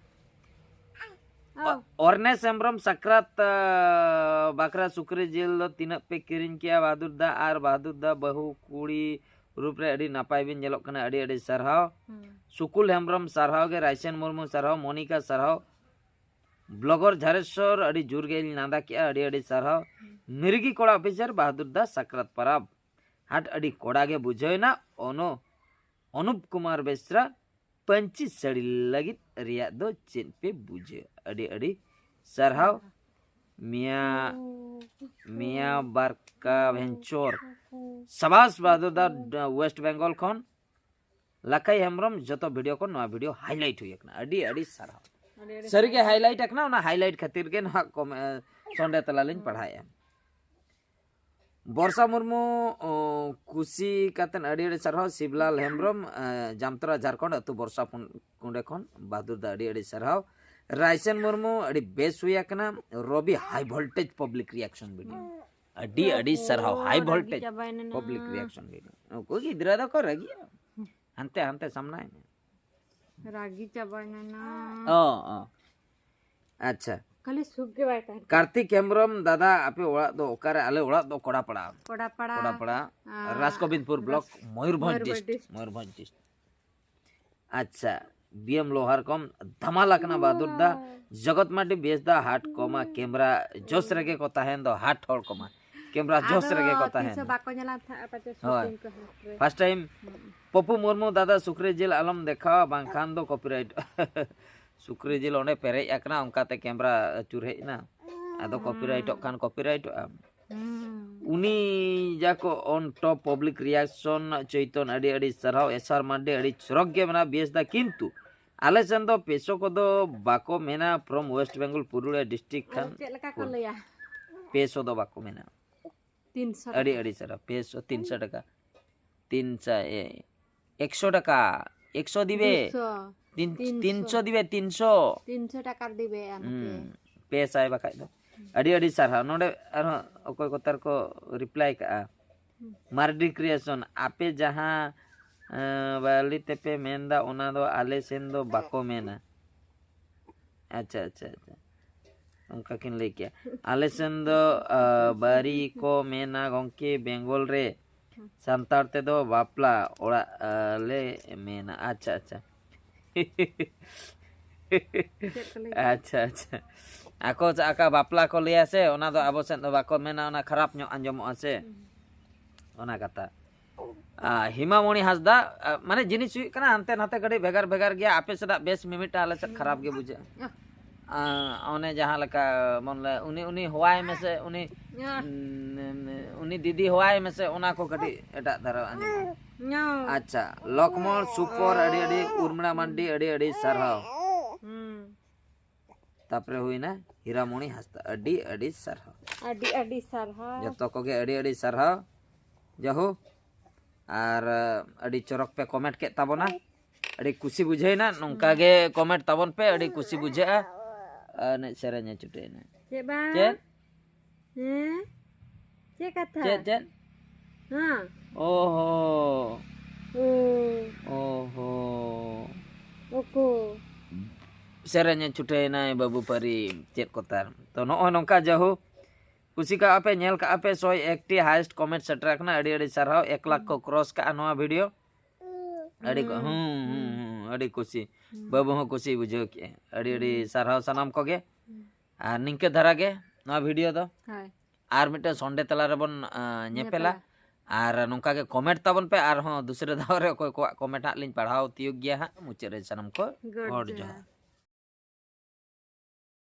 ᱚ᱾ ᱚᱨᱱᱮᱥ ᱦᱮᱢᱵᱨᱚᱢ, ᱥᱟᱠᱨᱟᱛ, ᱟᱸ, ᱵᱟᱠᱷᱨᱟ ᱥᱩᱠᱨᱤ ᱡᱤᱞ ᱫᱚ ᱛᱤᱱᱟᱹᱜ ᱯᱮ ᱠᱤᱨᱤᱧ ᱠᱮᱜᱼᱟ ᱵᱟᱦᱟᱫᱩᱨ ᱫᱟ? ᱟᱨ ᱵᱟᱦᱟᱫᱩᱨ ᱫᱟ, ᱵᱟᱹᱦᱩ ᱠᱩᱲᱤ ᱨᱩᱯ ᱨᱮ ᱟᱹᱰᱤ ᱱᱟᱯᱟᱭ ᱵᱤᱱ ᱧᱮᱞᱚᱜ ᱠᱟᱱᱟ, ᱟᱹᱰᱤ ᱟᱹᱰᱤ ᱥᱟᱨᱦᱟᱣ᱾ ᱦᱩᱸ᱾ ᱥᱩᱠᱩᱞ ᱦᱮᱢᱵᱨᱚᱢ ᱥᱟᱨᱦᱟᱣ ᱜᱮ, ᱨᱟᱭᱥᱮᱱ ᱢᱩᱨᱢᱩ ᱥᱟᱨᱦᱟᱣ, ᱢᱚᱱᱤᱠᱟ ᱥᱟᱨᱦᱟᱣ, ᱵᱞᱚᱜᱚᱨ ᱡᱷᱟᱨᱮᱥᱥᱚᱨ ᱟᱹᱰᱤ ᱡᱳᱨ ᱜᱮᱧ ᱞᱟᱸᱫᱟ ᱠᱮᱜᱼᱟ, ᱟᱹᱰᱤ ᱟᱹᱰᱤ ᱥᱟᱨᱦᱟᱣ᱾ ᱦᱩᱸ᱾ ᱢᱤᱨᱜᱤ ᱠᱚᱲᱟ ᱚᱯᱷᱤᱥᱟᱨ ᱵᱟᱦᱟᱫᱩᱨ ᱫᱟ, ᱥᱟᱠᱨᱟᱛ ᱯᱟᱨᱟᱵᱽ ᱦᱟᱴ ᱟᱹᱰᱤ ᱠᱚᱲᱟ ᱜᱮ ᱵᱩᱡᱷᱟᱹᱣ ᱮᱱᱟ᱾ ᱚᱱᱚ ᱚᱱᱩᱯ ᱠᱩᱢᱟᱨ ᱵᱮᱥᱨᱟ ᱯᱟᱹᱧᱪᱤ ᱥᱟᱹᱲᱤ ᱞᱟᱹᱜᱤᱫ ᱨᱮᱭᱟᱜ ᱫᱚ ᱪᱮᱫ ᱯᱮ ᱵᱩᱡᱷᱟᱹᱣ? ᱟᱹᱰᱤ ᱟᱹᱰᱤ ᱥᱟᱨᱦᱟᱣ᱾ ᱢᱤᱭᱟ, ᱢᱤᱭᱟ ᱵᱟᱨᱠᱟ ᱵᱷᱮᱧᱪᱚᱨ᱾ ᱥᱟᱵᱟᱥ ᱵᱟᱦᱟᱫᱩᱨ ᱫᱟ, ᱳᱭᱮᱥᱴ ᱵᱮᱝᱜᱚᱞ ᱠᱷᱚᱱ᱾ ᱞᱟᱠᱷᱟᱭ ᱦᱮᱢᱵᱨᱚᱢ, ᱡᱚᱛᱚ ᱵᱷᱤᱰᱤᱭᱳ ᱠᱚ ᱱᱚᱣᱟ ᱵᱷᱤᱰᱤᱭᱳ ᱦᱟᱭᱞᱟᱭᱤᱴ ᱦᱩᱭ ᱟᱠᱟᱱᱟ᱾ ᱟᱹᱰᱤ ᱟᱹᱰᱤ ᱥᱟᱨᱦᱟᱣ᱾ ᱟᱹᱰᱤ ᱟᱹᱰᱤ ᱥᱟᱹᱨᱤᱜᱮ ᱥᱟᱨᱦᱟᱣ᱾ ᱦᱟᱭᱞᱟᱭᱤᱴ ᱟᱠᱟᱱᱟ, ᱚᱱᱟ ᱦᱟᱭᱞᱟᱭᱤᱴ ᱠᱷᱟᱹᱛᱤᱨ ᱜᱮ ᱱᱚᱣᱟ ᱠᱚᱢ-, ᱮ, ᱥᱚᱸᱰᱮ ᱛᱟᱞᱟ ᱞᱤᱧ ᱦᱩᱸ᱾ ᱯᱟᱲᱦᱟᱣᱮᱫᱼᱟ᱾ ᱵᱚᱨᱥᱟ ᱢᱩᱨᱢᱩ, ᱚ, ᱠᱩᱥᱤ ᱠᱟᱛᱮᱱ ᱟᱹᱰᱤ ᱟᱹᱰᱤ ᱥᱟᱨᱦᱟᱣ᱾ ᱥᱤᱵᱞᱟᱞ ᱦᱮᱢᱵᱨᱚᱢ, ᱮ, ᱡᱟᱢᱛᱟᱨᱟ ᱡᱷᱟᱲᱠᱷᱚᱸᱰ, ᱟᱹᱛᱩ ᱵᱚᱨᱥᱟ ᱯᱩᱱ-, ᱠᱩᱸᱰᱮ ᱠᱷᱚᱱ ᱵᱟᱦᱟᱫᱩᱨ ᱫᱟ, ᱟᱹᱰᱤ ᱟᱹᱰᱤ ᱥᱟᱨᱦᱟᱣ᱾ ᱨᱟᱭᱥᱮᱱ ᱢᱩᱨᱢᱩ, ᱟᱹᱰᱤ ᱵᱮᱥ ᱦᱩᱭ ᱟᱠᱟᱱᱟ᱾ ᱨᱚᱵᱤ, ᱦᱟᱭ ᱵᱷᱳᱞᱴᱮᱡᱽ ᱯᱟᱵᱽᱞᱤᱠ ᱨᱤᱭᱟᱠᱥᱚᱱ ᱵᱷᱤᱰᱤᱭᱳ, ᱟᱹᱰᱤ ᱟᱹᱰᱤ ᱥᱟᱨᱦᱟᱣ᱾ ᱦᱟᱭ ᱨᱟᱹᱜᱤ ᱵᱷᱳᱞᱴᱮᱡᱽ ᱪᱟᱵᱟᱭᱮᱱᱟ ᱱᱟ᱾ Public reaction video. ᱩᱱᱠᱩ ᱜᱤᱫᱽᱨᱟᱹ ᱫᱚᱠᱚ ᱨᱟᱹᱜᱤᱜᱼᱟ᱾ ᱦᱟᱱᱛᱮ ᱦᱟᱱᱛᱮ ᱥᱟᱢᱱᱟᱭ ᱢᱮ᱾ ᱨᱟᱹᱜᱤ ᱪᱟᱵᱟᱭᱮᱱᱟ ᱱᱟ᱾ ᱚ, ᱚ᱾ ᱟᱪᱪᱷᱟ᱾ ᱠᱷᱟᱹᱞᱤ ᱥᱩᱠ ᱜᱮ ᱵᱟᱭ ᱛᱟᱦᱮᱱ ᱠᱟᱱᱟ᱾ ᱠᱟᱨᱛᱤᱠ ᱦᱮᱢᱵᱨᱚᱢ, ᱫᱟᱫᱟ, ᱟᱯᱮ ᱚᱲᱟᱜ ᱫᱚ ᱚᱠᱟᱨᱮ? ᱟᱞᱮ ᱚᱲᱟᱜ ᱫᱚ ᱠᱚᱲᱟᱯᱟᱲᱟ᱾ ᱠᱚᱲᱟᱯᱟᱲᱟ᱾ ᱠᱚᱲᱟᱯᱟᱲᱟ, ᱟᱨ ᱨᱟᱡᱽᱜᱳᱵᱤᱱᱫᱯᱩᱨ ᱵᱞᱚᱠ, ᱨᱟᱡᱽ-, Mayurbhanj Mayurbhanj dist-, dist. Mayurbhanj dist. ᱟᱪᱪᱷᱟ, ᱵᱤ ᱮᱢ ᱞᱳᱦᱟᱨ ᱠᱚᱢ, ᱫᱷᱟᱢᱟᱞ ᱟᱠᱟᱱᱟ ᱵᱟᱦᱟᱫᱩᱨ ᱫᱟ᱾ ᱡᱚᱜᱚᱛ ᱢᱟᱨᱰᱤ, ᱵᱮᱥ ᱫᱟ, ᱦᱟᱴ ᱠᱚᱢᱟ, ᱠᱮᱢᱨᱟ ᱡᱚᱥ ᱨᱮᱜᱮ ᱠᱚ ᱛᱟᱦᱮᱱ ᱫᱚ, ᱦᱟᱴ ᱦᱚᱲ ᱠᱚᱢᱟ, ᱠᱮᱢᱨᱟ ᱡᱚᱥ ᱟᱫᱚ ᱨᱮᱜᱮ ᱠᱚ ᱛᱤᱥ ᱛᱟᱦᱮᱱ ᱦᱚᱸ ᱫᱚ᱾ ᱵᱟᱠᱚ ᱧᱮᱞᱟ ᱛᱟᱦᱮᱸᱫ, ᱟᱯᱟᱛᱚ ᱦᱳᱭ᱾ ᱥᱩᱴᱤᱝ ᱠᱚ ᱦᱟᱴ ᱨᱮ᱾ ᱯᱷᱟᱥᱴ ᱴᱟᱭᱤᱢ, ᱦᱩᱸ᱾ ᱯᱚᱯᱩ ᱢᱩᱨᱢᱩ, ᱫᱟᱫᱟ, ᱥᱩᱠᱨᱤ ᱡᱤᱞ ᱟᱞᱚᱢ ᱫᱮᱠᱷᱟᱣᱟ, ᱵᱟᱝᱠᱷᱟᱱ ᱫᱚ ᱠᱚᱯᱤᱨᱟᱭᱤᱴ᱾ ᱥᱩᱠᱨᱤ ᱡᱤᱞ ᱚᱸᱰᱮ ᱯᱮᱨᱮᱡ ᱟᱠᱟᱱᱟ, ᱚᱱᱠᱟᱛᱮ ᱠᱮᱢᱨᱟ ᱟᱹᱪᱩᱨ ᱦᱮᱡ ᱮᱱᱟ, ᱟᱫᱚ ᱦᱩᱸ᱾ ᱠᱚᱯᱤᱨᱟᱭᱤᱴᱚᱜ ᱠᱷᱟᱱ ᱠᱚᱯᱤᱨᱟᱭᱤᱴᱚᱜᱼᱟ᱾ ᱦᱩᱸ᱾ ᱩᱱᱤ ᱡᱟᱠᱚ on top public reaction, ᱪᱳᱭᱛᱚᱱ, ᱟᱹᱰᱤ ᱟᱹᱰᱤ ᱥᱟᱨᱦᱟᱣ᱾ ᱮᱥ ᱟᱨ ᱢᱟᱨᱰᱤ, ᱟᱹᱰᱤ ᱪᱚᱨᱚᱠ ᱜᱮ ᱢᱮᱱᱟᱜᱼᱟ ᱵᱮᱥ ᱫᱟ, ᱠᱤᱱᱛᱩ ᱟᱞᱮ ᱥᱮᱱ ᱫᱚ ᱯᱮᱥᱚ ᱠᱚᱫᱚ ᱵᱟᱠᱚ ᱢᱮᱱᱟ, from West Bengal, Purulia district ᱠᱷᱟᱱ᱾ ᱪᱮᱫ ᱞᱮᱠᱟ ᱠᱚ ᱞᱟᱹᱭᱟ? ᱯᱮᱥᱚ ᱫᱚ ᱵᱟᱠᱚ ᱢᱮᱱᱟ᱾ ᱛᱤᱱᱥᱚ ᱟᱹᱰᱤ ᱟᱹᱰᱤ ᱥᱟᱨᱦᱟᱣ᱾ ᱯᱮᱥᱚ, ᱛᱤᱱᱥᱚ ᱴᱟᱠᱟ᱾ ᱛᱤᱱᱥᱚ, ᱮ, ᱮᱠᱥᱚ ᱴᱟᱠᱟ᱾ ᱮᱠᱥᱚ ᱫᱤᱵᱮ᱾ ᱫᱩᱥᱚ᱾ ᱛᱤᱱ ᱛᱤᱱᱥᱚ᱾ ᱛᱤᱱᱥᱚ ᱫᱤᱵᱮ, ᱛᱤᱱᱥᱚ᱾ ᱛᱤᱱᱥᱚ ᱴᱟᱠᱟᱨ ᱫᱤᱵᱮ ᱟᱢ ᱦᱟᱯᱮ᱾ ᱦᱩᱸ, ᱯᱮ ᱥᱟᱭ ᱵᱟᱠᱷᱟᱡ ᱫᱚ᱾ ᱟᱹᱰᱤ ᱟᱹᱰᱤ ᱥᱟᱨᱦᱟᱣ᱾ ᱱᱚᱰᱮ ᱟᱨᱦᱚᱸ ᱚᱠᱚᱭ ᱠᱚ ᱛᱟᱨ ᱠᱚ reply ᱠᱟᱜᱼᱟ᱾ ᱢᱟᱨᱰᱤ Creation, ᱟᱯᱮ ᱡᱟᱦᱟᱸ ᱮᱸ, ᱵᱟᱹᱞᱤ ᱛᱮᱯᱮ ᱢᱮᱱᱫᱟ, ᱚᱱᱟ ᱫᱚ ᱟᱞᱮ ᱥᱮᱱ ᱫᱚ ᱵᱟᱠᱚ ᱢᱮᱱᱟ᱾ ᱟᱪᱪᱷᱟ, ᱟᱪᱪᱷᱟ, ᱟᱪᱪᱷᱟ᱾ ᱚᱱᱠᱟ ᱠᱤᱱ ᱞᱟᱹᱭ ᱠᱮᱜᱼᱟ᱾ ᱟᱞᱮ ᱥᱮᱱ ᱫᱚ ᱟ, ᱵᱟᱹᱨᱤ ᱠᱚ ᱢᱮᱱᱟ ᱜᱚᱢᱠᱮ, ᱵᱮᱝᱜᱚᱞ ᱨᱮ᱾ ᱥᱟᱱᱛᱟᱲ ᱛᱮᱫᱚ ᱵᱟᱯᱞᱟ ᱚᱲᱟᱜ ᱟ, ᱞᱮ ᱢᱮᱱᱟ᱾ ᱟᱪᱪᱷᱟ, ᱟᱪᱪᱷᱟ᱾ ᱪᱮᱫ ᱠᱚ ᱞᱟᱹᱭ? ᱟᱪᱪᱷᱟ, ᱟᱪᱪᱷᱟ᱾ ᱟᱠᱚ ᱪᱮᱫ ᱟᱠᱟ ᱵᱟᱯᱞᱟ ᱠᱚ ᱞᱟᱹᱭᱟ ᱥᱮ, ᱚᱱᱟ ᱫᱚ ᱟᱵᱚ ᱥᱮᱫ ᱫᱚ ᱵᱟᱠᱚ ᱢᱮᱱᱟ, ᱚᱱᱟ ᱠᱷᱟᱨᱟᱯ ᱧᱚᱜ ᱟᱸᱡᱚᱢᱚᱜᱼᱟ ᱥᱮ᱾ ᱚᱱᱟ ᱠᱟᱛᱷᱟ᱾ ᱟ, ᱦᱤᱢᱟᱢᱚᱬᱤ ᱦᱟᱸᱥᱫᱟ, ᱟ, ᱢᱟᱱᱮ ᱡᱤᱱᱤᱥ ᱦᱩᱭᱩᱜ ᱠᱟᱱᱟ ᱦᱟᱱᱛᱮ ᱱᱟᱛᱮ ᱠᱟᱹᱴᱤᱡ ᱵᱷᱮᱜᱟᱨ ᱵᱷᱮᱜᱟᱨ ᱜᱮᱭᱟ᱾ ᱟᱯᱮ ᱥᱮᱫᱟᱜ ᱵᱮᱥ ᱢᱤᱢᱤᱫᱴᱟᱝ, ᱟᱞᱮ ᱥᱮᱫ ᱠᱷᱟᱨᱟᱯ ᱜᱮ ᱵᱩᱡᱷᱟᱹᱜᱼᱟ᱾ ᱟ, ᱚᱱᱮ ᱡᱟᱦᱟᱸ ᱞᱮᱠᱟ ᱵᱚᱱ ᱞᱟᱹᱭ, ᱩᱱᱤ, ᱩᱱᱤ ᱦᱚᱣᱟᱭ ᱢᱮᱥᱮ, ᱩᱱᱤ, ᱧᱟ᱾ ᱩᱱ-, ᱩᱱᱤ ᱫᱤᱫᱤ ᱦᱚᱣᱟᱭ ᱢᱮᱥᱮ, ᱚᱱᱟ ᱠᱚ ᱠᱟᱹᱴᱤᱡ ᱮᱴᱟᱜ ᱫᱷᱟᱨᱟ ᱟᱸᱡᱚᱢᱚᱜᱼᱟ᱾ ᱧᱟ᱾ ᱟᱪᱪᱷᱟ, ᱞᱚᱠᱢᱚᱱ ᱥᱩᱯᱚᱨ, ᱟᱹᱰᱤ ᱟᱹᱰᱤ, ᱩᱨᱢᱤᱲᱟ ᱢᱟᱱᱰᱤ, ᱟᱹᱰᱤ ᱟᱹᱰᱤ ᱥᱟᱨᱦᱟᱣ᱾ ᱦᱩᱸ᱾ ᱛᱟᱯᱚᱨᱮ ᱦᱩᱭᱱᱟ ᱦᱤᱨᱟᱢᱚᱬᱤ ᱦᱟᱸᱥᱫᱟ, ᱟᱹᱰᱤ ᱟᱹᱰᱤ ᱥᱟᱨᱦᱟᱣ᱾ ᱟᱹᱰᱤ ᱟᱹᱰᱤ ᱥᱟᱨᱦᱟᱣ᱾ ᱡᱚᱛᱚ ᱠᱚᱜᱮ ᱟᱹᱰᱤ ᱟᱹᱰᱤ ᱥᱟᱨᱦᱟᱣ᱾ ᱡᱟᱦᱳ, ᱟᱨ ᱟ, ᱟᱹᱰᱤ ᱪᱚᱨᱚᱠ ᱯᱮ comment ᱠᱮᱫ ᱛᱟᱵᱚᱱᱟ, ᱟᱹᱰᱤ ᱠᱩᱥᱤ ᱵᱩᱡᱷᱟᱹᱣᱮᱱᱟ᱾ ᱱᱚᱝᱠᱟ ᱜᱮ comment ᱛᱟᱵᱚᱱ ᱯᱮ, ᱟᱹᱰᱤ ᱠᱩᱥᱤ ᱵᱩᱡᱷᱟᱹᱜᱼᱟ᱾ ᱟᱨ ᱮᱱᱮᱡ ᱥᱮᱨᱮᱧ ᱮ ᱪᱷᱩᱴᱟᱹᱣᱮᱱᱟ᱾ ᱪᱮᱫ ᱵᱟᱝ? ᱪᱮᱫ? ᱦᱮᱸ? ᱪᱮᱫ ᱠᱟᱛᱷᱟ? ᱪᱮᱫ, ᱪᱮᱫ? ᱦᱮᱸ᱾ ᱳᱦᱳ᱾ ᱳ᱾ ᱳᱦᱳ᱾ ᱳᱠᱳ᱾ ᱥᱮᱨᱮᱧ ᱮ ᱪᱷᱩᱴᱟᱹᱣᱮᱱᱟᱭ ᱵᱟᱹᱵᱩ ᱯᱟᱹᱨᱤ, ᱪᱮᱫ ᱠᱚ ᱛᱟᱨ᱾ ᱛᱚ, ᱱᱚᱜᱼᱚᱭ ᱱᱚᱝᱠᱟ ᱡᱟᱦᱳ, ᱠᱩᱥᱤ ᱠᱟᱜᱼᱟ ᱯᱮ, ᱧᱮᱞ ᱠᱟᱜᱼᱟ ᱯᱮ, ᱥᱚᱭ ᱮᱠᱴᱤ highest comment ᱥᱮᱴᱮᱨ ᱟᱠᱟᱱᱟ᱾ ᱟᱹᱰᱤ ᱟᱹᱰᱤ ᱥᱟᱨᱦᱟᱣ, ᱮᱠ ᱞᱟᱠᱷ ᱠᱚ cross ᱠᱟᱜᱼᱟ ᱱᱚᱣᱟ video᱾ ᱟᱹᱰᱤ ᱠᱚ, ᱦᱩᱸ, ᱦᱩᱸ, ᱦᱩᱸ, ᱟᱹᱰᱤ ᱠᱩᱥᱤ᱾ ᱵᱟᱹᱵᱩ ᱦᱚᱸ ᱠᱩᱥᱤ ᱵᱩᱡᱷᱟᱹᱣ ᱠᱮᱜᱼᱟᱭ᱾ ᱟᱹᱰᱤ ᱟᱹᱰᱤ ᱥᱟᱨᱦᱟᱣ ᱥᱟᱱᱟᱢ ᱠᱚᱜᱮ᱾ ᱟᱨ ᱱᱤᱝᱠᱟᱹ ᱫᱷᱟᱨᱟ ᱜᱮ ᱱᱚᱣᱟ video ᱫᱚ᱾ ᱦᱳᱭ᱾ ᱟᱨ ᱢᱤᱫᱴᱮᱱ Sunday ᱛᱟᱞᱟ ᱨᱮᱵᱚᱱ, ᱟ, ᱧᱮᱯᱮᱞᱟ᱾ ᱧᱮᱯᱮᱞᱟ᱾ ᱟᱨ ᱱᱚᱝᱠᱟ ᱜᱮ comment ᱛᱟᱵᱚᱱ ᱯᱮ, ᱟᱨᱦᱚᱸ ᱫᱩᱥᱨᱟᱹ ᱫᱷᱟᱣ ᱨᱮ ᱚᱠᱚᱭ ᱠᱚᱣᱟᱜ comment ᱦᱟᱸᱜ ᱞᱤᱧ ᱯᱟᱲᱦᱟᱣ ᱛᱤᱭᱳᱜ ᱜᱮᱭᱟ ᱦᱟᱸᱜ᱾ ᱢᱩᱪᱟᱹᱫ ᱨᱮ ᱥᱟᱱᱟᱢ ᱠᱚ ᱜᱚᱰ ᱜᱚᱰ ᱡᱚᱦᱟᱨ᱾ ᱡᱚᱦᱟᱨ᱾